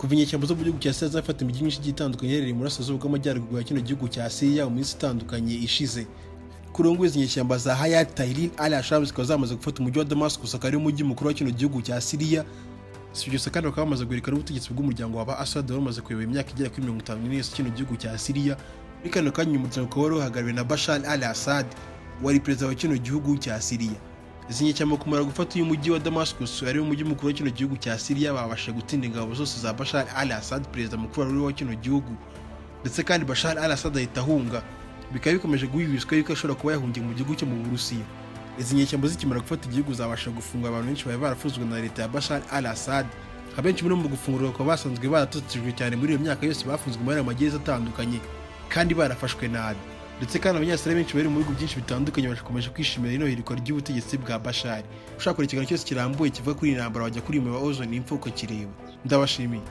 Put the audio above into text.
Kuva inyeshyamba zo mu gihugu cya Syria zafata imijyi myinshi igiye itandukanye iherereye mu burasirazuba bw'amajyaruguru ya kino gihugu cya Syria mu minsi itandukanye ishize, kuri ubu ngubu izi nyeshyamba za Hayat Tahrir al-Sham zikaba zamaze gufata umujyi wa Damascus, akaba ari umujyi mukuru wa kino gihugu cya Syria. Si ibyo gusa kandi, bakaba bamaze guhirika n'ubutegetsi bw'umuryango wa ba Assad wari umaze kuyobora imyaka igera kuri 54 yose kino gihugu cya Syria. Muri kano kanya uyu muryango ukaba wari uhagarariwe na Bashar al-Assad wari perezida wa kino gihugu cya Syria. Izi nyeshyamba kumara gufata uyu mujyi wa Damascus, ari wo mujyi mukuru wa kino gihugu cya Syria, babasha gutsinda ingabo zose za Bashar al-Assad, perezida mukuru wari wa kino gihugu. Ndetse kandi Bashar al-Assad ahita ahunga, bikaba bikomeje guhwihwiswa yuko ashobora kuba yahungiye mu gihugu cyo mu Burusiya. Izi nyeshyamba zikimara gufata igihugu zabasha gufunga abantu benshi bari barafunzwe na leta ya Bashar al-Assad. Abenshi muri bo mu gufungurwa bakaba basanzwe baratotejwe cyane muri iyo myaka yose bafunzwe muri ayo magereza atandukanye kandi barafashwe nabi. Ndetse kandi Abanyasiriya benshi bari mu bihugu byinshi bitandukanye bakomeje kwishimira ino hirikwa ry'ubutegetsi bwa Bashar. Ushaka kureba ikiganiro cyose kirambuye kivuga kuri iyi ntambara, wajya kuri Ozone Info ukakireba. Ndabashimiye.